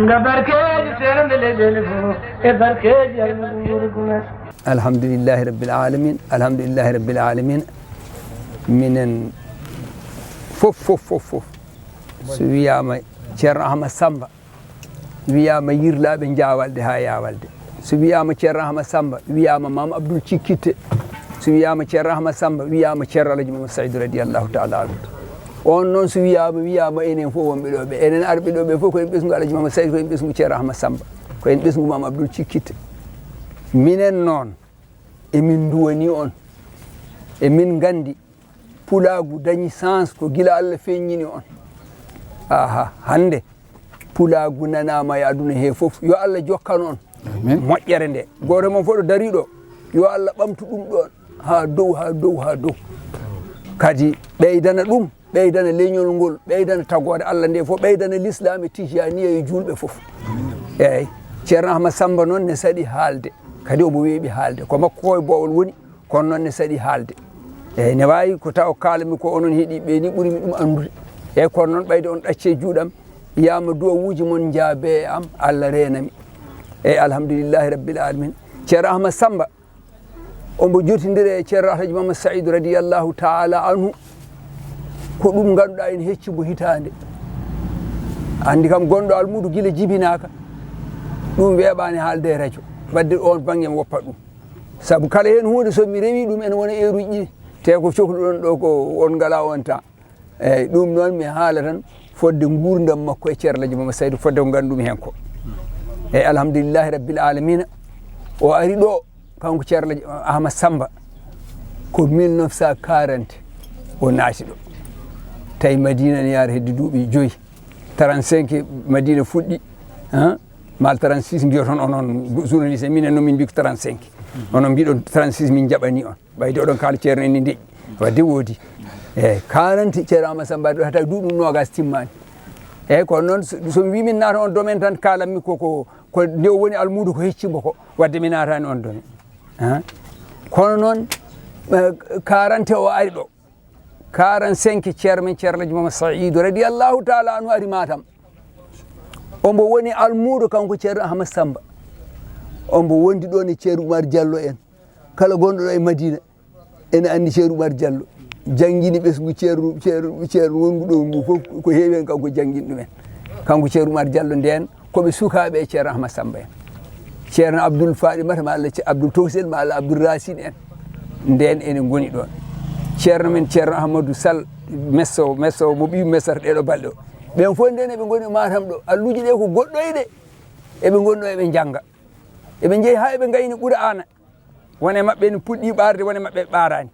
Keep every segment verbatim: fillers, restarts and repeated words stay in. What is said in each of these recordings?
Nga barkeeji seerende leyɗeele fof, e barkeeji almuɓe nguurgu men. Alhamdulillahi rabbil alamin, alhamdulillahi rabbil alamin. Minen fof, fof, fof, fof, so wiyaama Ceerno Ahmad Samba, wiyaama Yirlaaɓe Jaawalde haa Yaawalde. So wiyaama Ceerno Ahmad Samba, wiyaama Maam Abdul Cikkitte. So wiyaama Ceerno Ahmad Samba, wiyaama Ceerno Alhaji Mamadou Saïdou radiyallahu taala anhu. On noon so wiyaama, wiyaama enen fof wonɓe ɗo ɓe. Enen arɓe ɗo ɓe fof ko en ɓesngu Alhaji Mamadou Saïdou, ko en ɓesngu Ceerno Ahmad Samba, ko en ɓesngu Maam Abdul Cikkitte. Minen noon, emin nduwanii on, emin nganndi Pulaagu dañi sens ko gila Allah feññini on. Aha, hannde Pulaagu nanaama e aduna he fof. Yo Allah jokkan on moƴƴere nde. Gooto mon fof ɗo dariiɗo, yo Allah ɓamtu ɗum ɗoon haa dow, haa dow, haa dow. Kadi ɓeydana ɗum, ɓeydana leñol ngol, ɓeydana tagoore Allah nde fof, ɓeydana lislaam e tijaniya e juulɓe fof. Eeyi, Ceerno Ahmad Samba noon ne saɗi haalde, kadi omo weeɓi haalde. Ko makko ko e boowal woni, kono noon ne saɗi haalde. Eeyi, ne waawi ko taw kaalanmi ko onon heɗii ɓe ni ɓuri mi ɗum anndude. Eeyi, kono noon ɓayde on ɗacce juuɗam, yaama duwawuuji mon njaabe e am, Allah reenami. Eeyi, alhamdulillahi rabbil alamin. Ceerno Ahmad Samba, omo jotindiri e Ceerno Alhaji Mamadou Saïdou radiyallahu taala anhu. Ko ɗum ngannduɗaa ene hecci mbo hitaande. Anndi kam gonɗo almuudo gila jibinaaka, ɗum weeɓaani haalde e rajo. Wadde oon bannge mi woppat ɗum. Sabu kala heen huunde so mi rewii ɗum ene wona eeruji ɗiɗi. Te ko cohluɗon ɗo ko on ngalaa on temps. Eeyi, ɗum noon mi haala tan fodde nguurndam makko e Ceerno Alhaji Mamadou Saïdou, fodde ko nganndu-mi heen ko. Eeyi, alhamdulillahi rabbil alamina. O ari ɗo, kanko Ceerno Alhaji Ahmad Samba, ko mille neuf cent quarante o naati ɗo. Tawi Madina ne yaara hedde duuɓi joyi. Trente-cinq Madina fuɗɗi, han? Mal trente-six mbiyoton onon journaliste, minen noon min mbii ko trente-cinq. Onon mbiɗon trente-six min njaɓanii on. Ɓayde oɗon kaala Ceerno en ni deƴƴi. Wadde woodi. Eeyi, quarante Ceerno Ahmad Samba ɗo hata duuɓi noogas timmaani. Eeyi, kono noon so, so mi wii min naata on domaine tan kaalanmi ko, ko, ko nde o woni almuudo ko hecci mbo ko. Wadde mi naataani on domaine. Han? Kono noon, eh, quarante o ari ɗo. Quarante-cinq Ceerno men Ceerno Alhaji Mamadou Saïdou radiyallahu taala anhu ari Matam. Ombo woni almuudo kanko Ceerno Ahmad Samba. Ombo wondi ɗon e Ceerno Oumar Diallo en. Kala gonɗo ɗo e Madina ene anndi Ceerno Oumar Diallo. Janngini ɓesngu Ceerno, Ceerno, Ceerno wonngu ɗo ngu fof ko heewi heen kanko janngini ɗumen. Kanko Ceerno Oumar Diallo ndeen ko ɓe sukaaɓe e Ceerno Ahmad Samba en. Ceerno Abdoul Faɗimata ma Allah, Ce-, Abdoul Towsel ma Allah, Abdoul Racine en. Ndeen ene ngoni ɗoon. Ceerno men Ceerno Ahmadou Sall, Messo, Messo mo ɓiyum messata ɗee ɗo balɗe o. Ɓeen fof ndeen eɓe ngoni Matam ɗo. Alluuji ɗee ko goɗɗoyɗe. Eɓe ngoni ɗo eɓe njannga. Eɓe njehi haa eɓe ngayni Qur'aana. Won e maɓɓe ene puɗɗii ɓaarde, won e maɓɓe ɓaaraani.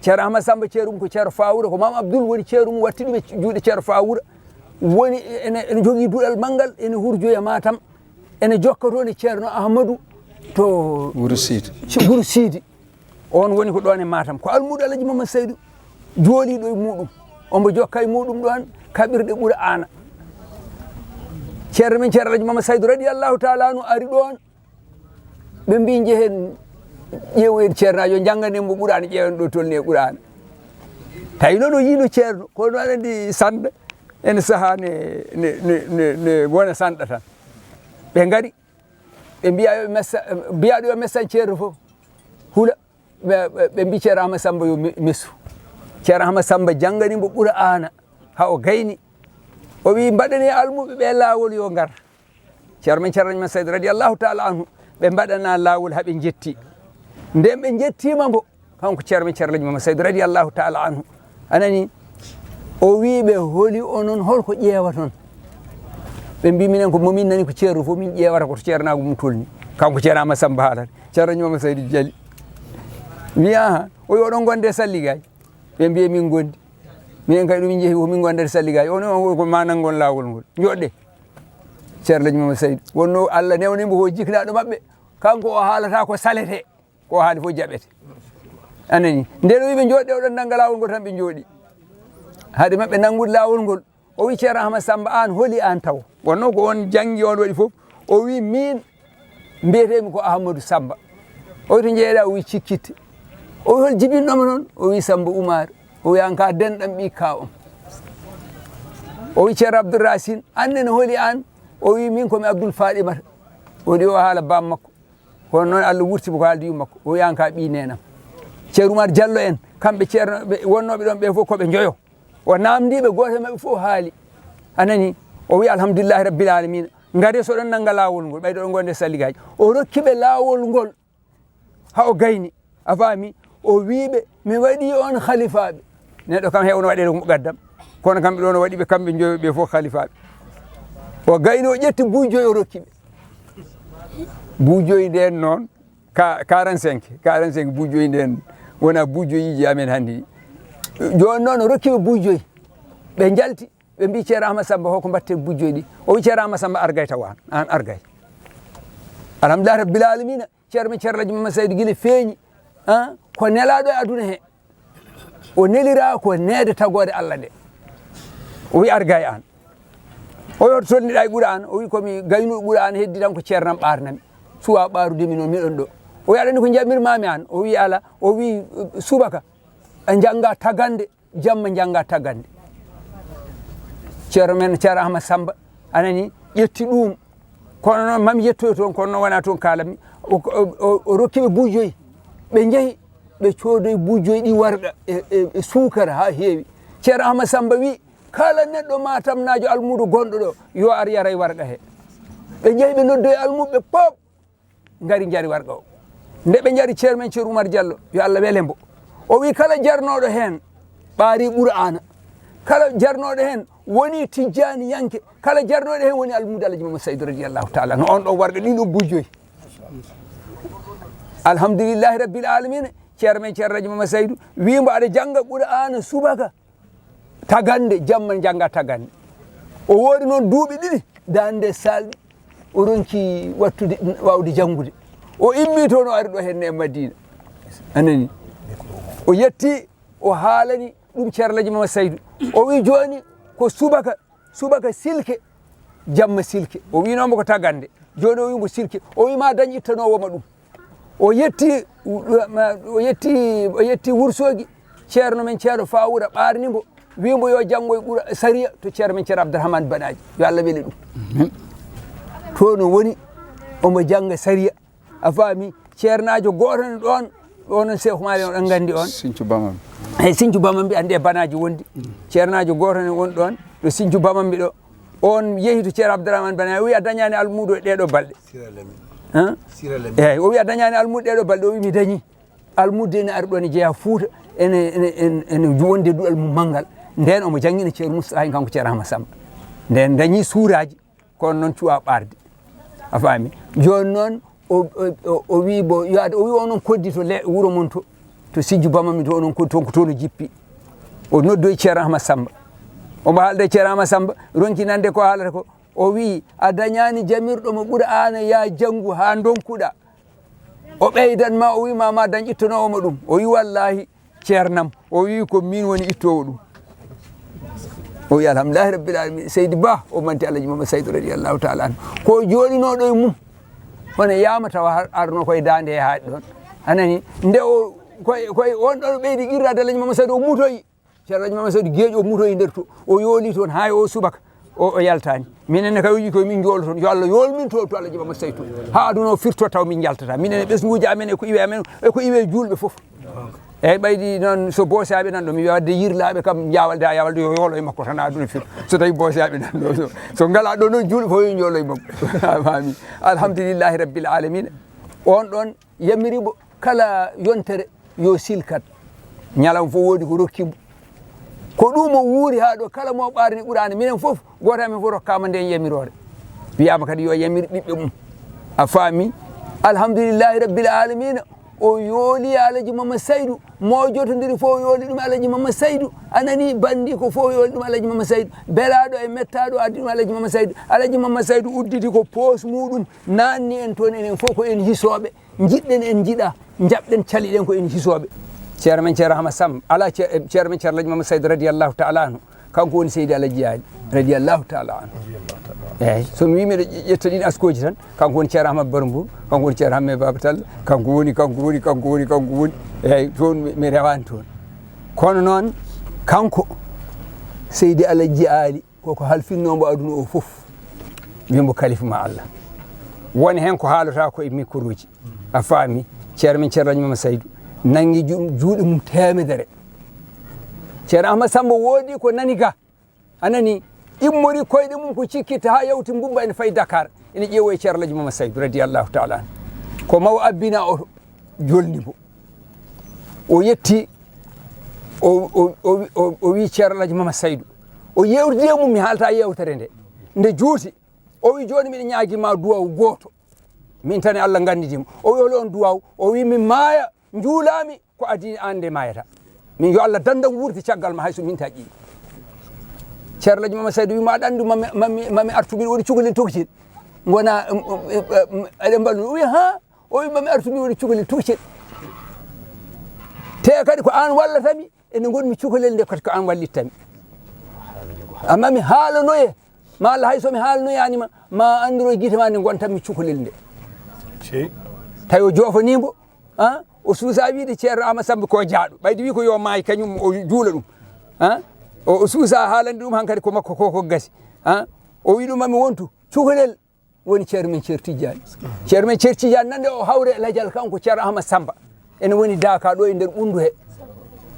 Ceerno Ahmad Samba Ceerum ko Ceerno Fawura, ko Maam Abdul woni Ceerum, watti ɗum e juuɗe Ceerno Fawura. Woni ene, ene jogii duɗal manngal, ene hurjoya Matam, ene jokka toon e Ceerno Ahmadu to Wuro Siidi. Ci-, Wuro Siidi. Oon woni ko ɗoon e Matam. Ko almuudo Alhaji Mamadou Saïdou jooliiɗo e muuɗum. Ombo jokka e muuɗum ɗoon kaɓirɗe Qur'aana. Ceerno men Ceerno Alhaji Mamadou Saïdou radiyallahu taala anhu ari ɗoon. Ɓe mbii njehen ƴeewoyen Ceerno, yo njannganen mo Qur'aana, ƴeewen ɗo tolni e Qur'aana. Tawi noon o yiino Ceerno, kono aɗa anndi sanɗa ene sahaa ne, ne, ne, ne, ne wona sanɗa tan. Ɓe ngari, ɓe mbiya yo messa, mbiyaaɗo yo messan Ceerno fof, hula. Ɓe, ɓe, ɓe mbii Ceerno Ahmad Samba yo me-, messu. Ceerno Ahmad Samba janngani mbo Qur'aana, haa o gayni. O wii mbaɗanee almuɓe ɓe laawol yo ngar. Ceerno men Ceerno Alhaji Mamadou Saïdou radiyallahu taala anhu, ɓe mbaɗana laawol haa ɓe njetti. Nden ɓe njettiima mbo, kanko Ceerno men Ceerno Alhaji Mamadou Saïdou radiyallahu taala anhu. A nanii? O wii ɓe, holi onon, hol ko ƴeewaton? Ɓe mbii minen ko mo min nani ko Ceerno fof, min ƴeewata ko to ceernaagu mum tolni. Kanko Ceerno Ahmad Samba haalata. Ceerno Alhaji Mamadou Saïdou jali. Wii, aha, o wii oɗon ngondi e salligaay? Ɓe mbii min ngondi. Minen kay ɗo min njehi ko min ngonda e salligaay. O wii on ko ma nanngon laawol ngol. Njoɗɗe. Ceerno Alhaji Mamadou Saïdou. Wonno Allah newnii mbo ko jiknaaɗo maɓɓe. Kanko o haalata ko salete. Ko o haali fof jaɓete. A nanii? Nden o wii ɓe njoɗɗe, oɗon nannga laawol ngol tan ɓe njooɗii. Hade maɓɓe nanngude laawol ngol, o wii Ceerno Ahmad Samba, aan holi aan taw? Wonno ko on janngi, on waɗi fof. O wii min mbiyetee-mi ko Ahmadou Samba. O wii to njeeyɗaa? O wii Cikkitte. O wii hol jibinɗo ma toon? O wii Samba Oumar. O wii aan ka denɗam ɓii ka on. O wii Ceerno Abdoul Racine, aan ne holi aan? O wi, "Min ko mi Abdul Faɗimata." O ɗi o haala bam makko. Kono noon Allah wurti mo ko haaldi yum makko. O wi, "An ka ɓii neenam." Ceerno Umar Jallo en, kamɓe ceerno ɓe wonnooɓe ɗoon ɓe fof ko ɓe njoyo. O naamndii ɓe, gooto e maɓɓe fof haali. A nanii? O wi, "Alhamdulillahi Rabbil Alamina. Ngare so ɗon nannga laawol ngol, ɓayde ɗon gonde salligaaji." O rokki ɓe laawol ngol haa o gayni. A faami? O wi ɓe, "Mi waɗi on halifaaɓe." Neɗɗo kam heewno waɗeede ko muqaddam. Kono kamɓe ɗoon o waɗi ɓe kamɓe njoyo ɓe fof halifaaɓe. O gayni o ƴetti buujoyi o rokki ɓe. Buujoyi ndeen noon, ka, quarante-cinq, quarante-cinq buujoyi ndeen wona buujoyiiji amen hannde ɗi. Jooni noon o rokki ɓe buujoyi. Ɓe njalti, ɓe mbi, "Ceerno Ahmad Samba, hoko mbaɗten buujoyi ɗi?" O wi, "Ceerno Ahmad Samba, argay tawa an, an argay." Alhamdulillahi Rabbil Alamina, ceerno men Ceerno Alhaji Mamad Saydu gila feeñi, ah, ko nelaaɗo e aduna he. O nelira ko neede tagoore Allah nde. O wi, "Argay an." O wi, "Hoto tolniɗa e Qur'an?" O wi, "Ko mi gaynuɗo Qur'an, heddi tan ko ceernam ɓaarnami. Suwa ɓaarude mi noon, miɗon ɗo." O wi, "Aɗa anndi ko njamirmaami an?" O wi, "Ala." O wi, "Subaka, a njannga tagande, jamma njannga tagande." Ceerno men, Ceerno Ahmad Samba, a nanii, ƴetti ɗum. Kono noon, mami yettoyo toon, kono noon wonaa toon kaalammi. O, o, o, o rokki ɓe buujoyi. Ɓe njehi, ɓe coodoyi buujoyi ɗi warga e, e, e suukara haa heewi. Ceerno Ahmad Samba wi, "Kala neɗɗo Matamnaajo almuudo gonɗo ɗo, yo ar yara e warga he." Ɓe njehi, ɓe noddoyi almuuɓe pop. Ngari njari warga o. Nde ɓe njari, ceerno men Ceerno Umar Jallo, yo Allah wele mbo. O wi, "Kala jarnooɗo heen ɓaari Qur'aana, kala jarnooɗo heen woni tijjaaniyanke, kala jarnooɗo heen woni almuudo Alhaji Mamad Saydu radiyallahu taala anhu." On ɗo warga ɗin ɗo buujoyi. Alhamdulillahi Rabbil Alamina, ceerno men Ceerno Alhaji Mamad Saydu wi mbo, "Aɗa jannga Qur'aana subaka, tagande, jamma njannga tagande." O woori noon duuɓi ɗiɗi, dande salɗi, o ronki wattude, waawde janngude. O immi toon, o ari ɗo henne e Madina. A nani? O yetti, o haalani ɗum Ceerno Alhaji Mamad Saydu. O wi, "Jooni ko subaka, subaka silke, jamma silke." O winoo mbo ko tagande. Jooni o wi mbo silke. O wi, "Ma dañ ittanoowo ma ɗum." O yetti, o yetti, o yetti Wursoogi, ceerno men Ceerno Faawuura ɓaarni mbo, wi mbo yo janngoy ɓura sariya to ceerno men Ceerno Abdourahmane Banaaji, yo Allah wele ɗum. Amin. Toon o woni, omo jannga sariya. A faami? Ceernaajo gooto ne ɗoon, ɗoon on Seeku Maali, oɗon nganndi on. Sinthiou Bamambé. Eyi, Sinthiou Bamambé, anndi e Banaaji wondi. Ceernaajo gooto ne won ɗoon, ɗo Sinthiou Bamambé ɗo. On yehi to Ceerno Abdourahmane Banaaji, o wi a dañaani almuudo e ɗee ɗoo balɗe. Sira Lamine. Han? Sira Lamine. Eyi, o wi a dañaani almuudo ɗee ɗoo balɗe, o wi mi dañii. Almuudo ene ari ɗoon, ene jeyaa Fuuta, ene, ene, ene, ene wonde duɗal mum manngal. Ndeen omo janngina Ceerno Moustapha en kanko Ceerno Ahmad Samba. Ndeen dañii suuraaji, kono noon cuwaa ɓaarde. A faami? Jooni noon, o, o, o, o wi bo, yo ad-, o wi onon koddi to le-, wuro mon to, to Sinthiou Bamambé to, onon koddi toon, ko toon o jippi. O noddoyi Ceerno Ahmad Samba. Omo haalda e Ceerno Ahmad Samba, ronki nande ko haalata ko. O wi, a dañaani jamirɗo mo Qur'aana, yaa janngu haa ndonkuɗaa. O ɓeydan ma, o wi ma, ma dañ ittanoowo ma ɗum. O wi, wallaahi, ceernam. O wi, ko miin woni ittoowo ɗum. O wi, alhamdulillahi rabbil alamin. Seydi Ba, o manti Alhaji Mamad Saydu radiyallahu taala anhu. Ko o jooɗinooɗo e mum. Kono yaama tawa har-, arno koye daande he haaɗi ɗoon. A nani? Nde o, koye, koye on ɗon ɓeydi qirraade Alhaji Mamad Saydu, o mutoyi. Ceerno Alhaji Mamad Saydu Geeƴo o mutoyi nder to, o yooli toon haa o subaka, o, o yaltaani. Minen ne kay o yii ko min njoolo toon, yo Allah yool min to, to Alhaji Mamad Saydu. Haa aduna o firto taw min njaltata. Minen e ɓesnguuji amen e ko iwi amen, e ko iwi e juulɓe fof. Eeyi, ɓaydi noon so boosaaɓe nan ɗo, mi wiya wadde yirlaaɓe kam njaawalde haa yawalde yo yoolo e makko tan aduna firto. So tawi boosaaɓe nan ɗo, so, so ngalaa ɗo noon juulɓe fof yo njoolo e makko. A faami? Alhamdulillahi rabbil alamina. On ɗoon yamiri mbo kala yontere yo silkat. Ñalawma fof woodi ko rokki mbo. Ko ɗum o wuuri haa ɗo, kala mo ɓaarni Qur'aana, minen fof, gooto amen fof rokkaama ndeen yamiroore. Wiyaama kadi yo yamir ɓiɓɓe mum. A faami? Alhamdulillahi rabbil alamina. O yooli Alhaji Mamad Saydu, mo jotondiri fof o yooli ɗum Alhaji Mamad Saydu. A nani, banndi ko fof o yooli ɗum Alhaji Mamad Saydu. Belaaɗo e mettaaɗo addi ɗum Alhaji Mamad Saydu. Alhaji Mamad Saydu udditi ko poos muɗum, naanni en toon, enen fof ko en hisooɓe. Njiɗɗen en njiɗa, njaɓɗen caliɗen ko en hisooɓe. Ceerno men Ceerno Ahmad Samb, alaa ce-, ceerno men Ceerno Alhaji Mamad Saydu radiyallahu taala anhu, kanko woni Seydi Alhaji Aali radiyallahu taala anhu. Eeyi, so mi wii miɗo ƴe-, ƴetta ɗiin askooji tan, kanko woni Ceerno Ahmad Baro Mbuur, kanko woni Ceerno Hammee Baaba Tall, kanko woni, kanko woni, kanko woni, kanko woni. Eeyi, toon mi, mi rewaani toon. Kono noon, kanko Seydi Alhaji Aali, ko ko halfinnoo mbo aduna o fof. Mbi mbo kalifa ma Allah. Woni heen ko haalata ko e micro ji. A faami? Ceerno men Ceerno Alhaji Mama Saydu nanngi ju-, juuɗe mum teemedere. Ceerno Ahmad Samba woodi ko nani ga. A nani? Immori koyɗe mum ko cikkitta haa yawti mbumba ene fayi Dakar. Ene ƴeewo e Ceerno Alhaji Mama Saydu radiyallahu taala anhu. Ko maw abbina oto jolni mbo. O yetti, o, o, o, o, o wi Ceerno Alhaji Mama Saydu. O yewtidi e mum, mi haalta yewtere nde. Nde juuti, o wi jooni miɗa ñaagi ma duwaw gooto. Min tan e Allah nganndidi mo. O wi hol on duwaw? O wi mi maaya, njuulaami, ko adii an nde maayata. Min yo Allah dandan wuurde caggal ma hay so min ta ƴiwi. Ceerno Alhaji Mama Saydu wi ma aɗa anndi mami, mami, mami artu mbiɗo woni cukalel tokosel. Ngona, um, um, um, um, eɗen mballu. O wi ha? O wi mami artu mbiɗo woni cukalel tokosel. Te kadi ko an wallatami, ene ngonmi cukalel nde kadi ko an wallittami. Amma mi haalanoye, ma Allah hay so mi haalanoyaani ma, ma anndoro gite ma nde ngontanmi cukalel nde. Tawi o joofonii mbo, ah, o suusa wiide Ceerno Ama Samba ko jaaɗo. Ɓayde wi ko yo maay kañum o juula ɗum. Ah, o, o suusa haalande ɗum hankadi ko makko ko, ko gasi. Ah, o wi ɗum mami wontu cukalel woni Ceerno men Ceerno Tijjaani. Ceerno men Ceerno Tijjaani nande o hawre lajal kanko Ceerno Ahmad Samba. Ene woni daaka ɗo e nder ɓunndu he.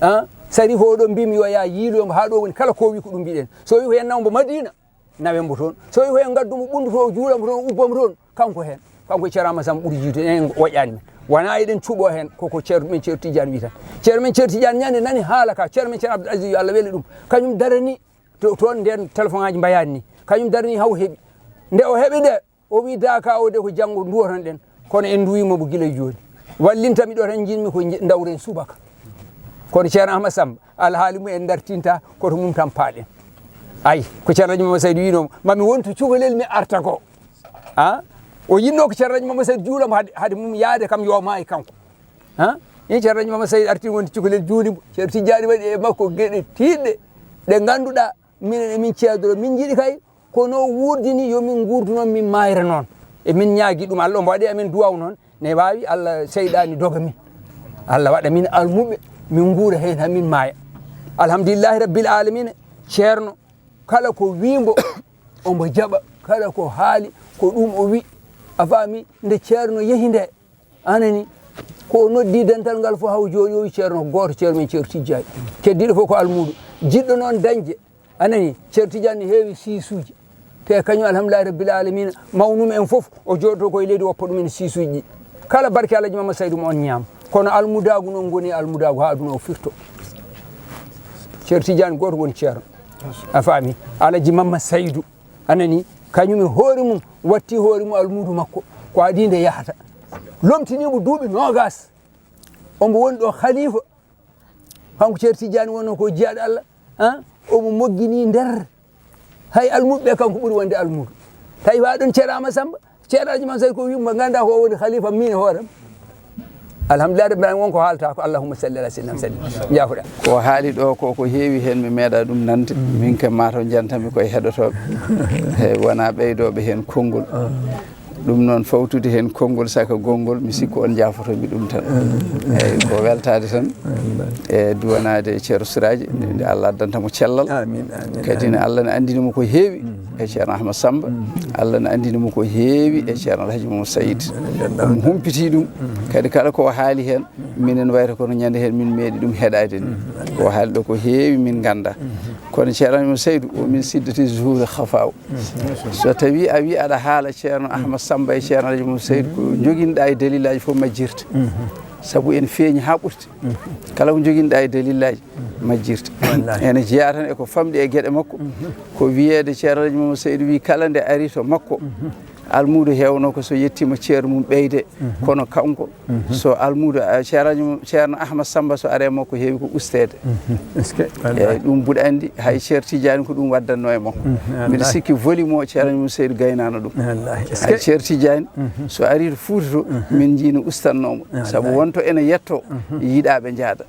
Ah, sari ko oɗon mbimi yo yaa yiiloyo mbo haa ɗo woni kala ko wi ko ɗum mbiɗen. So wi ko en naw mbo Madina, nawen mbo toon. So wi ko en ngaddu mbo ɓunndu to o juula mbo toon, o ubba mbo toon, kanko heen. Kanko e Ceerno Ahmad Samba ɓuri jiidude en, waƴaani men. Wona eɗen cuɓo heen, koko Ceerno men Ceerno Tijjaani wi tan. Ceerno men Ceerno Tijjaani ñande nani haala ka, Ceerno men Ceerno Abdoul Aziz yo Allah wele ɗum. Kañum darani to, toon nden téléphone aji mbayaani ni. Kañum darani haw heɓi. Nde o heɓi nde, o wi daaka o de ko janngo nduwoton ɗen. Kono en nduwima mo gila jooni. Wallintami ɗo tan njiɗmi ko nje-, ndawren subaka. Kono Ceerno Ahmad Samba, alhaali mum en dartinta, koto mum tan paaɗen. Ay, ko Ceerno Alhaji Mama Saydu wino, mami wontu cukalel mi arta ko. Ah? O yinno ko Ceerno Alhaji Mama Saydu juula mo hade, hade mum yaade kam yo maayi kanko. Ah? Ni Ceerno Alhaji Mama Saydu arti wonti cukalel juuli mo. Ceerno Tijjaani waɗi e makko geɗe tiiɗɗe ɗe ngannduɗaa minen emin ceedoro, min njiɗi kay kono wuurdi ni yo min nguurdu noon, min maayra noon. E min ñaagi ɗum, Allah omo waɗi amen duwaw noon, ne waawi Allah seyɗaani doga min. Allah waɗa min almuɓe, min nguura heen haa min maaya. Alhamdulillahi rabbil alamina, Ceerno kala ko wimbo omo jaɓa, kala ko haali ko ɗum o wi. A faami? Nde Ceerno yehi nde, anani, ko o noddi dental ngal fof haw jooɗi o wi Ceerno gooto, Ceerno men Ceerno Tijjaani. Keddiiɗo fof ko almuudo. Jiɗɗo noon dañde, anani, Ceerno Tijjaani ne heewi siisuuji. Te kañum alhamdulillahi rabbil alamina, mawnum en fof o jooɗoto koye leydi woppa ɗum en siisuuji ɗi. Kala barke Alhaji Mama Saydu mo on ñaam. Kono almudaagu noon ngoni almudaagu haa aduna o firto. Ceerno Tijjaani gooto woni Ceerno. A faami? Alhaji Mama Saydu, anani, kañum e hoore mum watti hoore mum almuudu makko. Ko adii nde yahata. Lomtini mo duuɓi noogas. Omo woni ɗo khalifa. Kanko Ceerno Tijjaani wonno ko jiyaaɗo Allah. Ah, omo moggini nder. Hay almuɓe ɓe kanko ɓuri wonde almuudo. Tawi wa ɗon Ceerno Ahmad Samba, Ceerno Alhaji Mama Saydu ko wimbo ngannda ko woni khalifa min e hooram. Alhamdulillah rabbil alamin, won ko haalta ko, allahumma salli ala sayyidina wa sallim. Jaafuɗa. Ko haali ɗo ko, ko heewi heen mi meeɗa ɗum nande. Min kam mataw jantanmi koye heɗotooɓe. He, wona ɓeydooɓe heen konngol. Ɗum noon fawtude heen konngol saka gonngol, mi sikku on jaafoto mi ɗum tan. Eeyi, ko weltaade tan. E duwanaade Ceerno Siraaji, nde Allah addanta mo cellal. Amin, amin, kadi ne amin. Allah ne anndini mo ko heewi e Ceerno Ahmad Samba. Allah ne anndini mo ko heewi e Ceerno Alhaji Mamo Sayid. Omo humpiti ɗum. Kadi kala ko o haali heen, minen wayata kono ñande heen min meeɗi ɗum heɗaade ni. Ko o haali ɗo ko heewi min ngannda. Kono Ceerno Alhaji Mamo Saydu, o min siddati zuhuuri khafaaw. So tawi a wi aɗa haala Ceerno Ahmad Samba e Ceerno Alhaji Mamo Saydu, ko joginɗa e dalillaaji fof majjirta. Sabu en feeñi haa ɓurti. Kala ko joginɗa e dalillaaji majjirta. Wallahi. Ene jeyaa tan e ko famɗi e geɗe makko. Ko wiyeede Ceerno Alhaji Mamo Saydu wi kala nde ari to makko, almuudo heewno ko so yettiima ceerno mum ɓeyde. Kono kanko, so almuudo, a, Ceerno, Ceerno Ahmad Samba so are makko heewi ko usteede. Est-ce que? Eeyi, ɗum mbuɗa anndi hay Ceerno Tijjaani ko ɗum waddanno e makko. Mbiɗa sikki volume o Ceerno Mum Seydi gaynaano ɗum. Wallahi. Est-ce que? Hay Ceerno Tijjaani so ari to Fuuta to, min njii no ustannoo mo. Wallahi. Sabu wonto ene yetto yiɗaaɓe njaada.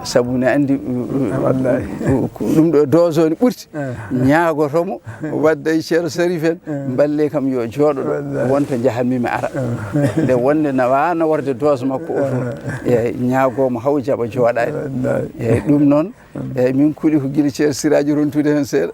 Sabu ne anndi, uh, uh, wallahi, uh, uh, ko ɗum ɗo dose o ne ɓurti. Eh. Ñaagoto mo, wadda e Ceerno Sarif en, eh, mballe kam yo jooɗo ɗo, wallahi, wonta njahanmi mi ara. Eh. Nde wonde na waana warde dose makko o fof. Eh. E ñaagomo haw jaɓa jooɗaade. Wallahi. E ɗum noon, e min kuuli ko gila Ceerno Siraaji rontude heen seeɗa.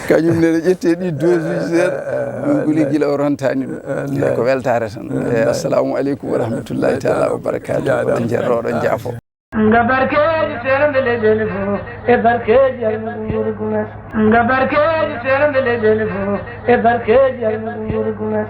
Kañum ne, ɗo ƴettee ɗi dose uji seeɗa, ɗum guli gila o rontaani ɗum. Eyi, ko weltaare tan. Eyi, assalamu aleykum wa rahmatullahi taala wa barakatuh. Oɗon njarro, oɗon njaafo. Nga barkeeji seenɓe leyɗeele fof, e barkeeji almuɓe nguuri gumes. Nga barkeeji seenɓe leyɗeele fof, e barkeeji almuɓe nguuri gumes.